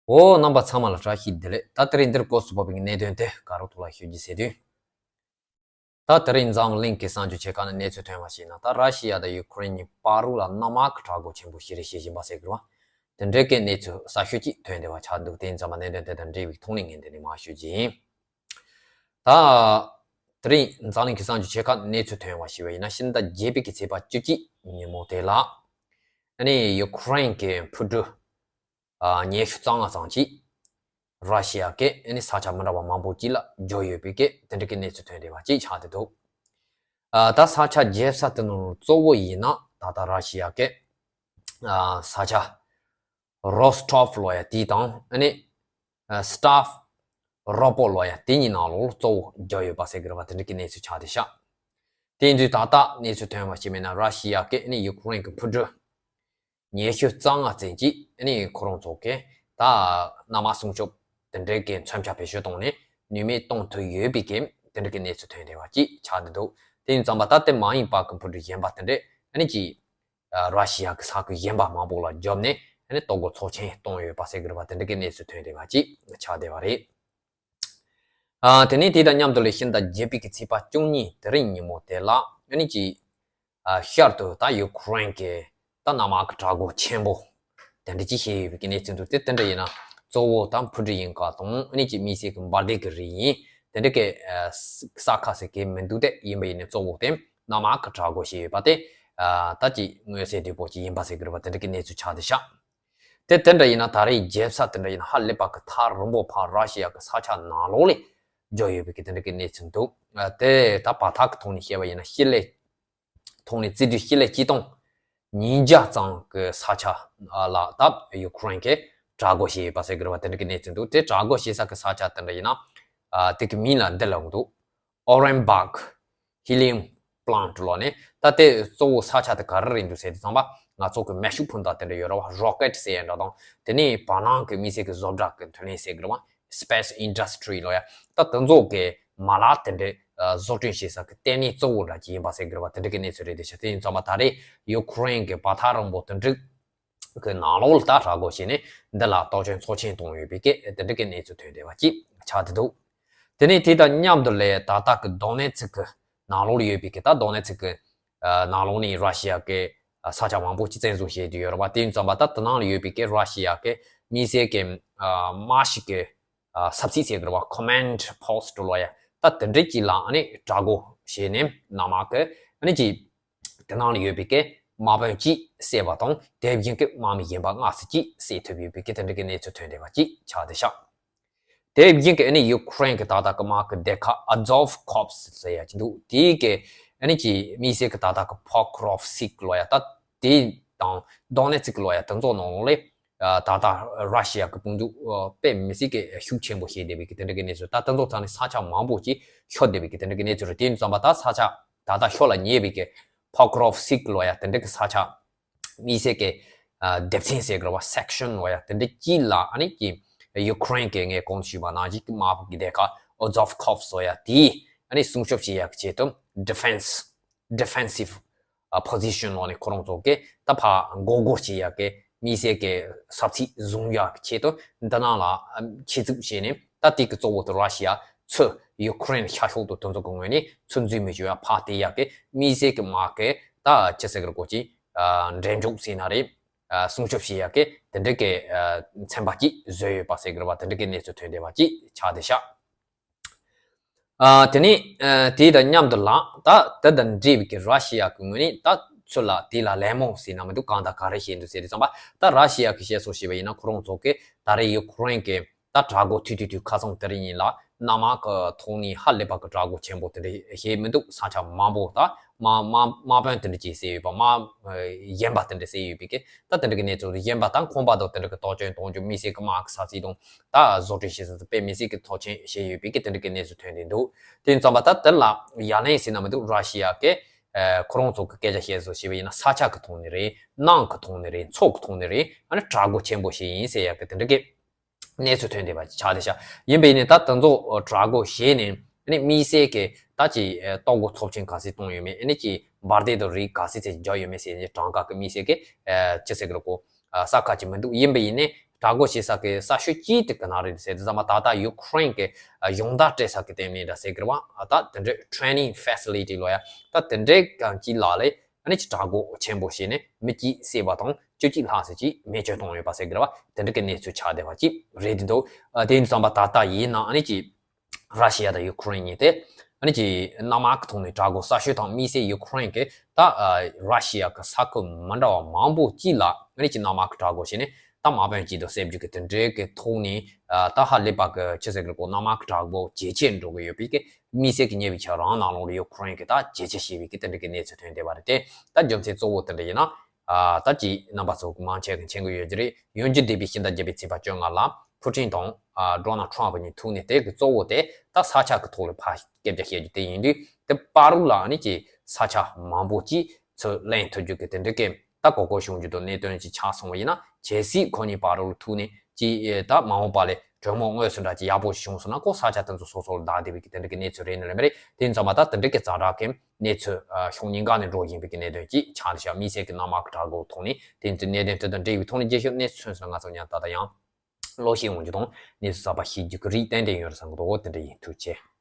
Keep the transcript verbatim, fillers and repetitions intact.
འོ། རྣམ་པ་ཚང་མ་ལ་བཀྲ་ཤིས་བདེ་ལེགས། ད་དེ་རིང་འདིར་སྐོར་སུ་བབས་པའི་གནད་དོན་དེ་ག་རོ་ཐོག་ལ་ཞུ་རྒྱུ་ཟེར་དུས། ད་དེ་རིང་འཛམ་གླིང་གི་གསར་འགྱུར་ཆེ་ཁག་ནས་གནས་ཚུལ་ཐོན་པ་ཞིག་ན། ད་ར་ཤི་ཡ་དང་ཡུ་ཁུ་རེན་གཉིས་བར་ལ་གནམ་དམག་གི་དྲག་རྒོལ་ཆེན་པོ་ཞིག་རེད་བྱེད་བཞིན་པ་ཟེར་གི་རེད་བ། དེ་འདྲའི་གི་གནས་ཚུལ་གསར་ཤོས་ཅིག་ཐོན་བསྡད་པ་ཆགས་འདུག་དེ་ཡིན་ཙང་མ་གནད་དོན་དེ་དང་འབྲེལ་བའི་ཐོག་ནས་ངས་འདི་ནས་མར་ཞུ་རྒྱུ་ཡིན། ད་དེ་རིང་འཛམ་གླིང་གི་གསར་འགྱུར་ཆེ་ཁག་གནས་ཚུལ་ཐོན་པ་ཞིག་བ་ཡིན་ན། ཕྱི་ཟླ་བརྒྱད་པའི་གི་ཚེས་པ་བཅུ་གཅིག་ཉིན་མོ་དེ་ལ། ཨ་ནི་ཡུ་ཁུ་རེན་གྱི་འཕུར་གྲུ་ཨ་ཉི་ཤུ་རྩ་ལྔ་ཙམ་ཅིག་ར་ཤི་ཡ་གི་ཨ་ནི་ས་ཆ་མི་འདྲ་བ་མང་པོ་ཅིག་ལ་འབྱོར་ཡོད་པའི་གི་དེ་འདྲ་གི་གནས་ཚུལ་ཐོན་བསྡད་པ་ཅིག་ཆགས་བསྡད་འདུག་ཨ་ད་ས་ཆ་འཇལ་ས་དེ་ནང་གཙོ་བོ་ཡིན་ན་ད་ལྟ་ར་ཤི་ཡ་གི་ཨ་ས་ཆ་རོ་སི་ཊོབ་ལོ་ཡ་དེ་དང་ཨ་ནི་ཨ་སི་ཊ་ཕ་རོ་པོ་ལོ་ཡ་དེ་གཉིས་ནང་ལོགས་གཙོ་བོ་འབྱོར་ཡོད་པ་ཟེར་གི་རེད་བ། དེ་འདྲ་གི་གནས་ཚུལ་ཆགས་བསྡད་ཤག་དེ་ཡིན་དུས་ད་ལྟ་གནས་ཚུལ་ཐོན་པ་ཞིག་མིན་ན། ར་ཤི་ཡ་གི་ཨ་ནི་ཡུ་ཁུ་རེན་གྱི་འཕུར་གྲུ་ཉི་ཤུ་རྩ་ལྔ་ཙམ་ཅིག་ཨ་ནི་ཁོ་རང་ཚོ་གི་ད་གནམ་དམག་སྲུང་སྐྱོབ་དེ་འདྲའི་གི་མཚོན་ཆ་བེད་སྤྱོད་བཏང་ནས་ནུས་མེད་གཏོང་ཐུབ་ཡོད་པའི་གི་དེ་འདྲའི་གི་གནས་ཚུལ་ཐོན་བསྡད་པ་ཅིག་ཆགས་བསྡད་འདུག་དེ་ཡིན་ཙང་མ་ད་དེ་མ་ཡིན་པ་གི་འཕུར་གྲུ་གཞན་པ་དེ་འདྲས་ཨ་ནི་ཅིག་ཨ་ར་ཤི་ཡ་གི་ས་ཁུལ་གཞན་པ་མང་པོ་ལ་རྒྱབ་ནས་ཨ་ནི་གཏོར་རྒོལ་ཚོགས་ཆེན་གཏོང་ཡོད་པ་ཟེར་གི་རེད་བ། དེ་འདྲ་གི་གནས་ཚུལ་ཐོན་བསྡད་པ་ཅིག་ཆགས་བསྡད་པ་རེད། ཨ་དེ་ནས་དེ་དང་མཉམ་དུ་ལས་ཕྱི་ཟླ་བརྒྱད་པའི་གི་ཚེས་པ་བཅུ་གཉིས་དེ་རིང་ཉིན་མོ་དེ་ལ་ཨ་ནི་ཅིག་ཨ་ཤར་དུ་ད་ཡུ་ཁུ་རེན་གྱི་ད་གནམ་དམག་གི་དྲག་རྒོལ་ཆེན་པོ་དེ་འདྲ་ཅིག་བྱས་ཡོད་པའི་གི་གནས་ཚུལ་འདུག་དེ་དེ་འདྲ་ཡིན་ན་གཙོ་བོ་ད་འཕུར་གྲུ་ཡིན་ག་དང་ཨ་ནི་ཅིག་དམིགས་བསལ་གྱི་འབར་མདེལ་གྱི་རིགས་ཡིན། དེ་འདྲ་གི་ཨ་ས་ཁ་ཟེར་གི་མི་འདུག་དེ་ཡིན་པ་ཡིན་ནའི་གཙོ་བོ་དེ་གནམ་དམག་གི་དྲག་རྒོལ་བྱས་ཡོད་པ་དེ་ཨ་ད་ཅིག་མངོན་གསལ་དོད་པོ་ཅིག་ཡིན་པ་ཟེར་གི་རེད་བ། དེ་འདྲ་གི་གནས་ཚུལ་ཆགས་བསྡད་ཤག་དེ་དེ་འདྲ་ཡིན་ན་ད་རེས་རྒྱལ་ས་དེ་འདྲ་ཡིན་ན་ཧ་ལས་པ་གི་ཐག་རིང་པོ་ཕར་ར་ཤི་ཡ་གི་ས་ཆ་ནང་ལོགས་ལ་འབྱོར་ཡོད་པའི་གི་དེ་འདྲ་གི་གནས་ཚུལ་འདུག་ཨ་དེ་ད་བར་ཐག་གི་ཐོག་ནས་བཤད་པ་ཡིན་ན་སྤྱི་ལེ་ཐོག་ནས་བརྩི་དུས་སྤྱི་ལེ་གཅིག་སྟོང་ཉིས་བརྒྱ་ཙམ་གི་ས་ཆ་ལ་ད་ཡུ་ཁུ་རེན་གྱིས་དྲག་རྒོལ་བྱས་ཡོད་པ་ཟེར་གི་རེད་བ། དེ་འདྲ་གི་གནས་ཚུལ་འདུག་དེ་དྲག་རྒོལ་བྱེད་ས་གི་ས་ཆ་དེ་འདྲ་ཡིན་ན་ཨ་དེ་གི་མིང་ལ་འདི་ལབ་འདུག Orenburg Helium Plant ལོ་ནས། ད་དེ་གཙོ་བོ་ས་ཆ་དེ་ག་རེ་རེད་འདུག་ཟེར་དུས་ཙམ་པ། ང་ཚོ་གི་མེ་ཤུགས་འཕུར་མདའ་དེ་འདྲ་ཡོད་རེད་བ། རོ་ཀེ་ཊི་ཟེར་ཡ་འདྲ་དང་། དེ་ནས་བར་སྣང་གི་དམིགས་བསལ་གྱི་བཟོ་གྲྭ་གི་ཐོན་ལས་ཟེར་གི་རེད་བ། Space Industry ལོ་ཡ། ད་དེ་ཚོ་གི་མ་ལག་དེ་འདྲའི་བཟོ་སྐྲུན་བྱེད་ས་གི་ལྟེ་གནས་གཙོ་བོ་འདྲ་ཅིག་ཡིན་པ་ཟེར་གི་རེད་བ། དེ་འདྲ་གི་གནས་ཚུལ་རེད་དེ་ཤ། དེ་ཡིན་ཙམ་པ་ད་རེས་ཡུ་ཁུ་རེན་གི་བར་ཐག་རིང་པོ་དེ་འདྲ་གི་ནང་ལོགས་ལ་ད་དྲག་རྒོལ་བྱས་ནས་འདི་ལ་གཏོར་སྐྱོན་ཚོགས་ཆེན་གཏོང་ཡོད་པའི་སྐད་དེ་འདྲ་གི་གནས་ཚུལ་ཐོན་བསྡད་པ་ཅིག་ཆགས་བསྡད་འདུག་དེ་ནས་དེ་དང་མཉམ་དུ་ལས་ད་ལྟ་གི་དོ་ནེ་ཚིག་གི་ནང་ལོགས་ལ་ཡོད་པའི་གི་ད་དོ་ནེ་ཚིག་གི་ནང་ལོགས་ནས་ར་ཤི་ཡ་གི་ས་ཆ་མང་པོ་ཅིག་བཙན་བཟུང་བྱས་བསྡད་ཡོད་རེད་བ། དེ་ཡིན་ཙམ་པ་ད་དེ་ནང་ལ་ཡོད་པའི་གི་ར་ཤི་ཡ་གི་དམིགས་བསལ་གི་དམག་ཞིག་གི་ས་ཚིགས་ཟེར་གི་རེད་བ། Command Post ལོ་ཡ། ད་དེ་འདྲའི་ཅིག་ལ་ཨ་ནི་དྲག་རྒོལ་བྱས་ནས་གནམ་དམག་གི་ཨ་ནི་ཅིག་དེ་ནང་ལ་ཡོད་པའི་གི་དམག་དཔོན་གཅིག་བསད་པ་དང་། དེ་བཞིན་གི་དམག་མི་གཞན་པ་ལྔ་ཙམ་ཅིག་བསད་ཐུབ་ཡོད་པའི་གི་དེ་འདྲ་གི་གནས་ཚུལ་ཐོན་བསྡད་པ་ཅིག་ཆགས་བསྡད་ཤག་དེ་བཞིན་གི་ཨ་ནི་ཡུ་ཁུ་རེན་གི་ད་ལྟ་གི་དམག་གི་སྡེ་ཁག་Azov Corps ཟེར་ཡ་ཅིག་འདུག་དེའི་གི་ཨ་ནི་ཅིག་དམིགས་བསལ་གི་ད་ལྟ་གི་Pokrovsk ལོ་ཡ། ད་དེ་དང་དོ་ནེ་ཚིག་ལོ་ཡ། དེ་ཚོ་ནང་ལོགས་ལ་ད་ལྟ་ར་ཤི་ཡ་གི་དཔུང་འཇུག་དཔེ་མི་སྲིད་གི་ཤུགས་ཆེན་པོ་བྱས་བསྡད་པའི་གི་དེ་འདྲ་གི་གནས་ཚུལ། ད་དེ་ཚོ་ཚང་ནས་ས་ཆ་མང་པོ་ཅིག་ཤོར་བསྡད་པའི་གི་དེ་འདྲ་གི་གནས་ཚུལ་རེད། དེ་ཡིན་ཙམ་པ་ད་ས་ཆ་ད་ལྟ་ཤོར་ལ་ཉེ་བའི་གི་Pokrovsk ལོ་ཡ་དེ་འདྲ་གི་ས་ཆ་དམིགས་བསལ་གྱི་ཨ་སྡེ་ཚན་ཟེར་དགོས་རེད་བ། Section ལོ་ཡ་དེ་འདྲ་གཅིག་ལ་ཨ་ནི་ཀྱི་ཡུ་ཁུ་རེན་གྱི་ངས་གོང་དུ་ཞུས་པ་ནང་བཞིན་གྱི་དམག་དཔུང་གི་སྡེ་ཁག་Azov Corps ལོ་ཡ་དེས་ཨ་ནི་སྲུང་སྐྱོབ་བྱེད་ཡག་གི་ཆེད་དུ་defense defensive ཨ་position ལོ་ནས་ཁོ་རང་ཚོ་གི་ད་ཕར་འགོག་རྒོལ་བྱེད་ཡག་གི་དམིགས་བསལ་གྱི་ས་ཚིགས་བཟུང་ཡག་གི་ཆེད་དུ་འདི་ནང་ལ་ཨ་ཆེད་འཛུགས་བྱས་ནས། ད་དེ་གི་གཙོ་བོ་དེ་ར་ཤི་ཡ་ཚུར་ཡུ་ཁུ་རེན་ཤར་ཕྱོགས་དུ་དེ་ཚོ་གི་ངོས་ནས་ཚུར་འཛུལ་མི་བཅུག་ཡ་ཕར་དེད་ཡག་གི་དམིགས་བསལ་གྱི་དམག་གི་ད་ཅི་ཟེར་གི་རེད་གོ་ཅིག་ཨ་འགྲེམས་འཇོག་ཟེར་ན་རེད། ཨ་སྲུང་སྐྱོབ་བྱེད་ཡག་གི་དེ་འདྲ་གི་ཨ་ཚན་པ་ཅིག་བཟོས་ཡོད་པ་ཟེར་གི་རེད་བ། དེ་འདྲ་གི་གནས་ཚུལ་ཐོན་བསྡད་པ་ཅིག་ཆགས་བསྡད་ཤག་ཨ་དེ་ནས་ཨ་དེ་དང་མཉམ་དུ་ལ་ད་དེ་དང་འབྲེལ་བའི་གི་ར་ཤི་ཡ་གི་ངོས་ནས་ད་ཚུར་ལ་དེ་ལ་ལད་མོ་ཟེར་ན་མི་འདུག་གང་དང་ག་རེ་བཤད་འདུག་ཟེར་དུས་ཙམ་པ། ད་ར་ཤི་ཡ་གི་བཤད་སྲོལ་བྱས་པ་ཡིན་ན་ཁོ་རང་ཚོ་གི་ད་རེས་ཡུ་ཁུ་རེན་གི་ད་དྲག་རྒོལ་ཐུག་ཐུག་ཐུག་ཁ་སང་དེ་རིང་ཡིན་ལ་གནམ་དམག་གི་ཐོག་ནས་ཧ་ལས་པ་གི་དྲག་རྒོལ་ཆེན་པོ་དེ་འདྲ་བྱས་མི་འདུག་ས་ཆ་མང་པོ་ད་དམག་དམག་དམག་དཔོན་དེ་འདྲ་ཅིག་བསད་ཡོད་པ། དམག་གཞན་པ་དེ་འདྲ་བསད་ཡོད་པའི་གི་ད་དེ་འདྲ་གི་གནས་ཚུལ་དེ། གཞན་པ་ད་ཁང་པ་དང་དེ་འདྲ་གི་གཏོར་སྐྱོན་གཏོང་རྒྱུ། དམིགས་བསལ་གི་དམག་གི་ས་ཚིགས་དང་ད་བཟོ་སྐྲུན་བྱེད་ས་དེ་དཔེ་མི་སྲིད་གི་ཐོག་ཆེན་བྱས་ཡོད་པའི་གི་དེ་འདྲ་གི་གནས་ཚུལ་ཐོན་བསྡད་འདུག་དེ་ཡིན་ཙམ་པ་ད་དེ་ལ་ཡ་ལན་ཟེར་ན་མི་འདུག་ར་ཤི་ཡ་གི་ཨ་ཁོ་རང་ཚོ་གི་སྐད་ཆ་བཤད་སྲོལ་བྱས་པ་ཡིན་ན་ས་ཆ་གི་ཐོག་ནས་རེད། ནང་གི་ཐོག་ནས་རེད། མཚོ་གི་ཐོག་ནས་རེད། ཨ་ནི་དྲག་རྒོལ་ཆེན་པོ་ཞིག་ཡིན་ཟེར་ཡག་གི་དེ་འདྲ་གི་གནས་ཚུལ་ཐོན་བསྡད་པ་ཆགས་བསྡད་ཤག་ཡིན་པ་ཡིན་ནའི་ད་དེ་ཚོ་དྲག་རྒོལ་བྱས་ནས་ཨ་ནི་དམིགས་བསལ་གི་ད་ཅི་གཏོར་རྒོལ་ཚབས་ཆེན་ག་ཚོད་བཏང་ཡོད་མེད། ཨ་ནི་ཅི་འབར་མདེལ་དང་རིགས་ག་ཚོད་ཚོད་འཇོག་ཡོད་མེད་ཟེར་ནས་གྲངས་ཀ་གི་དམིགས་བསལ་གི་ཨ་ཅི་ཟེར་གི་རེད་གོ། ཨ་གསལ་ཁ་ཅིག་མི་འདུག་ཡིན་པ་ཡིན་ནའི་ དྲག་རྒོལ་བྱེད་ས་གི་ས་ཤོད་གཅིག་དེ་ག་ན་རེད་ཟེར་དུས་ཙམ་པ་ད་ལྟ་ཡུ་ཁུ་རེན་གི་ཨ་སྦྱོང་བརྡར་སྤྲད་ས་གི་ལྟེ་གནས་འདྲ་ཟེར་གི་རེད་བ། ད་དེ་འདྲའི་ཊེ་རེ་ནིང་ཕེ་སི་ལི་ཊི་ལོ་ཡ་ད་དེ་འདྲའི་གང་ཅིག་ལ་ལས་ཨ་ནི་ཅིག་དྲག་རྒོལ་ཆེན་པོ་བྱས་ནས་མི་གཅིག་བསད་པ་དང་བཅུ་གཅིག་ལྷག་ཙམ་ཅིག་རྨས་སྐྱོན་བཏང་ཡོད་པ་ཟེར་གི་རེད་བ། དེ་འདྲ་གི་གནས་ཚུལ་ཆགས་བསྡད་པ་ཅིག་རེད་འདུག་ཨ་དེ་ཡིན་དུས་ཙམ་པ་ད་ལྟ་ཡིན་ན་ཨ་ནི་ཅིག་ར་ཤི་ཡ་དང་ཡུ་ཁུ་རེན་གཉིས་དེ་ཨ་ནི་ཅིག་གནམ་དམག་གི་ཐོག་ནས་དྲག་རྒོལ་གསར་ཤོས་དང་དམིགས་བསལ་ཡུ་ཁུ་རེན་གྱི་ད་ཨ་ར་ཤི་ཡ་གི་ས་ཁུལ་མི་འདྲ་བ་མང་པོ་གཅིག་ལ་ཨ་ནི་ཅིག་གནམ་དམག་གི་དྲག་རྒོལ་བྱས་ནས་ད་དམག་དཔོན་གཅིག་དང་བསད་རྒྱུ་གི་དེ་འདྲའི་གི་ཐོག་ནས་ཨ་ད་ཧ་ལས་པ་གི་ཆི་ཟེར་གི་རེད་གོ་གནམ་དམག་གི་དྲག་རྒོལ་ཇེ་ཆེར་འགྲོ་གི་ཡོད་པའི་གི་དམིགས་བསལ་གྱི་ཉེ་བའི་ཆར་རང་ནང་ལོགས་ལ་ཡུ་ཁུ་རེན་གྱི་ད་ཇེ་ཆེ་ཞེས་པའི་གི་དེ་འདྲའི་གི་གནས་ཚུལ་ཐོན་བསྡད་པ་རེད་དེ། ད་རྒྱུ་མཚན་གཙོ་བོ་དེ་འདྲ་ཡིན་ན། ཨ་ད་ཅི་རྣམ་པ་ཚོ་མང་ཆེ་གི་མཁྱེན་གི་ཡོད་ཀྱི་རེད། ཡོང་རྒྱུ་བསྡད་པའི་ཕྱི་ཟླ་བརྒྱད་པའི་ཚེས་པ་བཅོ་ལྔ་ལ་ཕུ་ཊིན་དང་ཨ་ཌོ་ནལ་ཊམ་ཕ་གཉིས་ཐུག་ནས་དེ་གི་གཙོ་བོ་དེ་ད་ས་ཆ་གི་ཐོག་ལ་ཕར་སྐད་ཆ་བཤད་རྒྱུ་དེ་ཡིན་དུས་དེ་བར་དུ་ལ་ཨ་ནི་ཅི་ས་ཆ་མང་པོ་ཅིག་ཚུར་ལེན་ཐུབ་རྒྱུ་གི་དེ་འདྲ་གི་ད་གོ་སྐབས་བྱུང་རྒྱུ་དང་གནད་དོན་ཅིག་ཆགས་སོང་བ་ཡིན་ན་གལ་སྲིད་ཁོ་གཉིས་བར་དུ་ལ་ཐུག་ནས་ཅི་ད་མ་འོངས་པ་ལ་གྲོས་མོལ་དངོས་སུ་འདྲ་ཅིག་ཡག་པོ་ཞིག་བྱུང་སོང་ན་ཁོ་ས་ཆ་དེ་ཚོ་སོ་སོ་ལ་བདག་བསྡད་པའི་གི་དེ་འདྲ་གི་གནས་ཚུལ་རེད་ནི་རེད་མ་རེད། དེ་ཡིན་ཙང་མ་ད་དེ་འདྲ་གི་ཛ་དྲག་གི་གནས་ཚུལ་ཨ་ཕྱོགས་གཉིས་ཀ་ནས་འགྲོ་བཞིན་པའི་གི་གནད་དོན་ཅིག་ཆགས་འདུག་ཤག་དམིགས་བསལ་གྱི་གནམ་དམག་གི་དྲག་རྒོལ་ཐོག་ནས་དེ་ཚོའི་གནད་དོན་དེ་དང་འབྲེལ་བའི་ཐོག་ནས་རྒྱས་ཤོག་གནས་ཚུལ་ཐོན་སོང་ན་ང་ཚོ་ཡང་ད་ལྟ་ཡང་ལོག་ཤེས་ཡོང་རྒྱུ་དང་གནས་ཚུལ་གསར་པ་ཤེས་རྒྱུ་གི་རིགས་ཏན་ཏན་ཡོད་རེད་བསམ་གི་འདུག་དེ་འདྲ་ཡིན། ཐུགས་རྗེ་ཆེ།